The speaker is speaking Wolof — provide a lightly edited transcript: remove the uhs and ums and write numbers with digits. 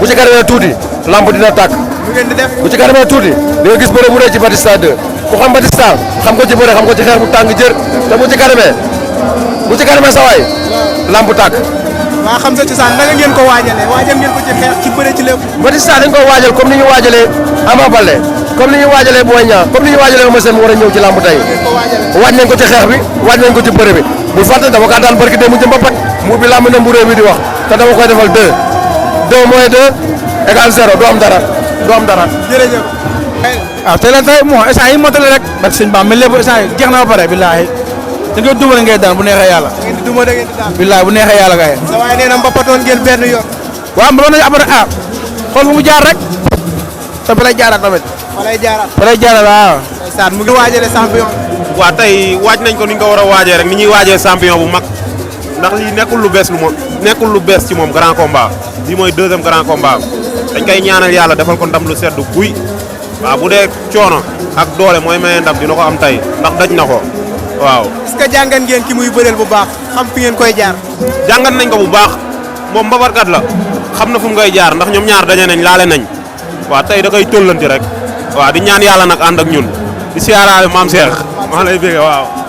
bu ci kanamee tuuti lamb dina tàkk. lu ngeen di def bu ci kanamee tuuti di nga gis bëre bu rëy ci Batista 2 ku xam Batista xam ko ci bëre xam ko ci xeex bu tàng jër te bu ci kanamee sa waay lamb tàkk. waa xam sa cosaan naka ngeen ko waajalee waajal ngeen ko ci xeex ci bëre ci lépp. Batista dañ ko waajal comme ni ñu waajalee Ama Baldé comme ni ñu waajalee Boy Niang comme ni ñu waajalee Eumeu Sène mu war a ñëw ci lamb tey waaj nañ ko ci xeex bi waaj nañ ko ci bëre bi bu fàtte dama kaa daan barki mu jëm ba pat mu bi lamb na bu réew bi di wax te dama koy defal 2 moins 2 égale 0 du am dara du am dara. jërëjëf. waaw tey la tey bon instant yi motale rek barke sëñ Ba mais lépp instant yi jeex na ba pare billaahi da ngay duma ngay daan bu neexee yàlla. da ngeen di duma da ngeen di daan. billaahi bu neexee yàlla kay. sa waay nee na mbapatoon ngeen benn yoon. waaw mbooloo nañu après xool fu mu jaar rek te fa lay jaaraat tamit. fa lay jaaraat. fa lay jaaraat waaw. ndeysaan mu ngi waajale champion. waaw tey waaj nañ ko ni ñu ko war a waajee rek ni ñuy waajee champion bu mag ndax lii nekkul lu bees ci moom grand combat bii mooy deuxième grand combat dañ koy ñaanal yàlla defal ko ndam lu sedd guy waaw bu dee coono ak doole mooy maye ndam dina ko am tey ndax daj na ko waaw. est-ce que jàngat ngeen ki muy bëreel bu baax xam fi ngeen koy jaar. jàngat nañ ko bu baax moom mbabarkat la xam na fu mu koy jaar ndax ñoom ñaar daje nañ laale nañ waaw tey da koy tollanti rek waaw di ñaan yàlla nag ànd ak ñun di siyaaraale maam Cheikh maa lay bëgg waaw.